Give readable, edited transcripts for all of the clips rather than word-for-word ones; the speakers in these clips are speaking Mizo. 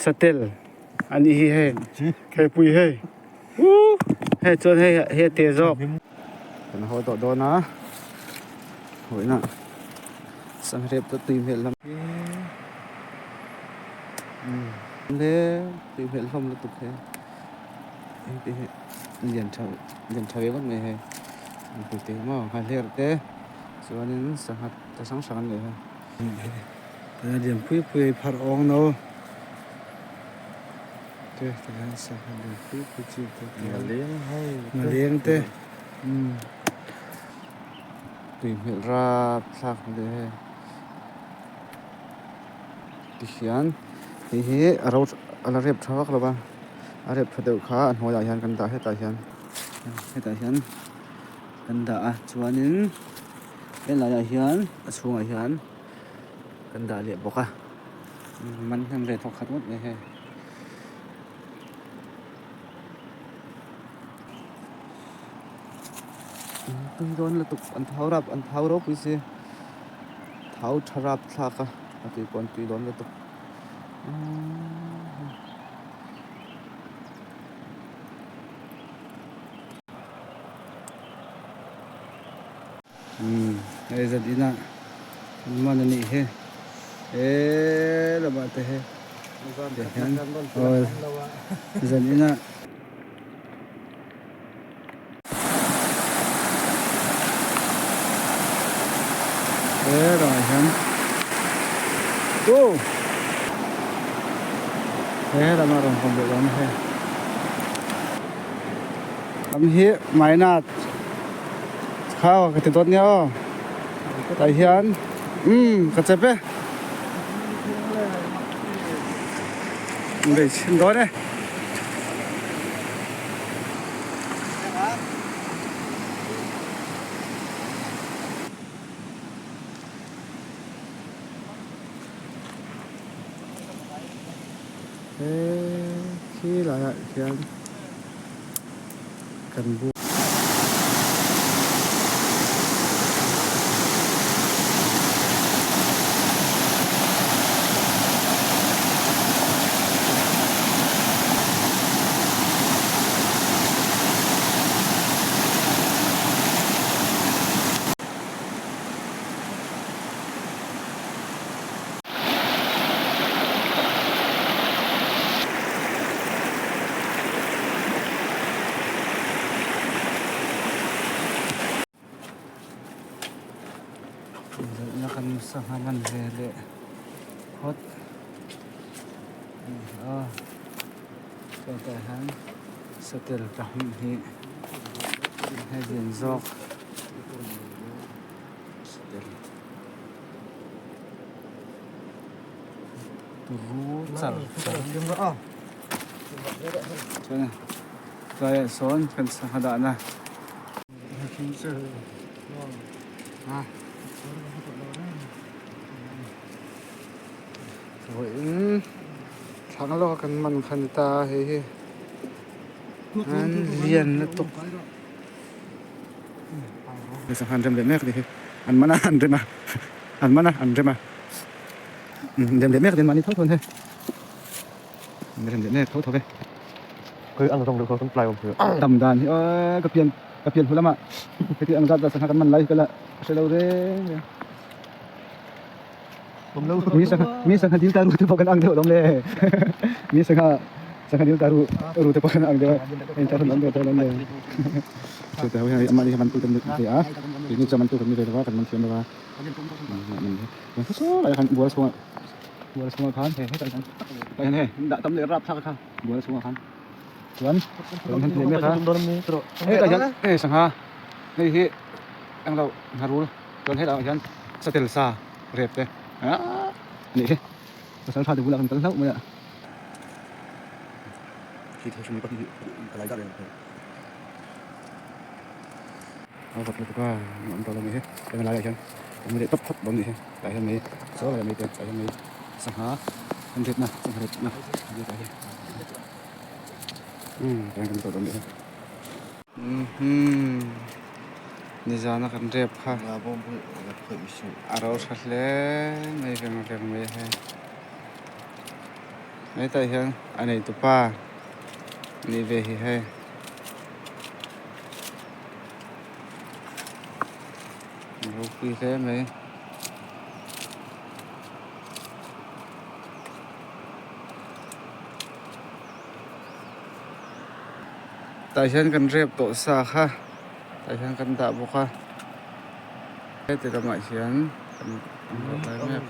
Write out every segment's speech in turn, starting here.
Satel a nih hi hei hei pui hei uh hei chuan hei hei a te zawk. Kan haw tawh dawn a vawiinah sangha rep te tui hmel lam le tui hmel hlawm lutuk he hei te hi lian tha lian tha ve ngawt mai hei pui te hi maw nghahler te chuanin sangha chi hrang hrang an nei a. Tuna lian pui pui a phar awng no te tihian sangha lian pui pui chi te ngaleng te tui hmelh rap thlak mai hei tihian hei hi a ro a la rep tha vak lo va a rep tha deuh kha a hnuaiah hian kan dah hetah hian hetah hian kan dah a chuanin helaiah hian a chhungah hian. Kan dah leh bawk a man hnem ve thawk khat ngawt mai hei tui dawn lutuk an thau rap an thau ropui si thau tha rap thlak a a tui pawh an tui dawn lutuk Umm hei zat inah an man a nih hi he lamah te hi tihian aw zan inah. He lamah hian uh he lamah rawn kawm leh dawn hei am hi Mainat. Kha ka ti dawt nia aw tah hian umm ka chep e bei chhin dawn e. He khi laiah khian. Kan bu. Zawhna kan sangha man ve leh phawt a ni a chutah hian satel pahnih hi a lian zawk satel. Turu char char chuan tlaiah sawn kan sangha dahna vawiin thlang lawka kan man kha ni ta a hei hi an lian lutuk sangha an rem leh mek a ni hi an man a an rem a an man a an rem a. Rem leh mek den mahni tho tho an he rem leh mek tho tho ve Khawi ang zawng deuh kha kan tlai awm thei tam dan hi aw ka pian ka pian hnu lamah heti ang zat zat sangha kan man lai hi ka la hre lo reng reng mi sangha mi sangha dil ta ru te pawh kan ang deuh alawm le mi sangha sangha dil ta ru ru te pawh kan ang deuh a heng thar hun awm deuh tho alawm le chutah ho hian amah hi man tu kan ni ve a keini chuan man tu kan ni ve lo va kan man thiam lo va. Bual chhungah bual chhungah khan he hetah hian tah hian hei dah tam leh rap thlak a kha bual chhungah khan chuan rawn han hle mek a hetah hian hei sangha hei hi englo ngharul chuan hetah hian satel sa rep te aaa a nih hi pasal tha te bulah kan kal hlauh mai a. A vawt lutuk a an tawh lo mai hi heng laiah hian an leh tawp phawt dawn nih hi tah hian mai chaw leh mai te tah hian mai sangha an ritna sangha ritna an rit tah hi umm tah hian kan tawh dawn nih hi umm nizana kan rep kha a ro tha hle mai veng veng mai a hei. Hetah hian a neitu pa nih ve hi hei. Ropui hle mai. Tah hian kan rep tawh sa kha tah hian kan dah bawk a heti lamah hian kan rawh lai mek.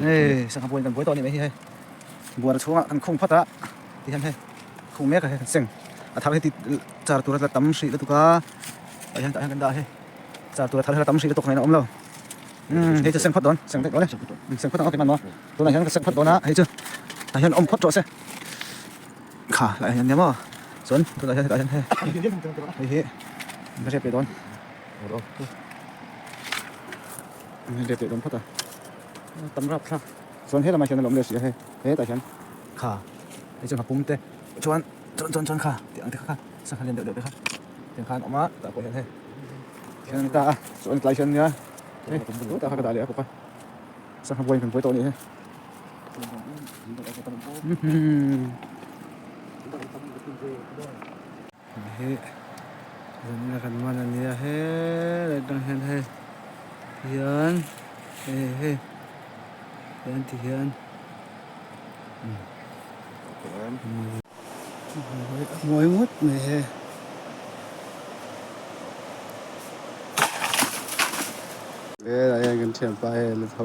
Hei sangha buai kan buai tawh a ni mai hi hei buara chhungah kan khung phawt a ti hian hei khung mek a hei kan seng a thar hi ti char tur a tla tam hrih lutuk a tah hian tah hian kan dah a hei char tur a thar hi a tam hrih lutuk ngaihna a awm lo umm hei chu seng phawt dawn seng daih dawn e seng phawt ang aw keimah maw tunah hian ka seng phawt dawn a hei chu tah hian awm phawt rawh se. Kha lai hian nia maw chuan tunah hian hetah hian hei hei hi an rep leh dawn an rep leh dawn phawt a tam rap thlak chuan he lamah hian a lo awm leh si a hei hetah hian kha hei chuan a pum te chuan chuan chuan chuan kha tih ang te kha kha sangha lian deuh deuh te kha tiang khan a awm a tah pawh hian hei hian an ta a chuan tlai hian nia hei tah kha ka dah leh a bawk a sangha buai in kan buai tawh a nih hi. Hei zanna kan man a nia helai atang hian hei tihian hei hei tihian tihian mawi ngawt mai hei. Helai hian kan thianpa hei la tho.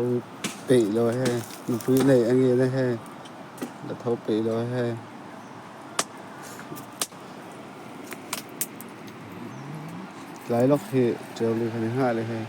Peih lo he nupui nei a ngen a he la tho peih lo he. Tlai lawk hi ṭeu lui kha ni nghah le hei.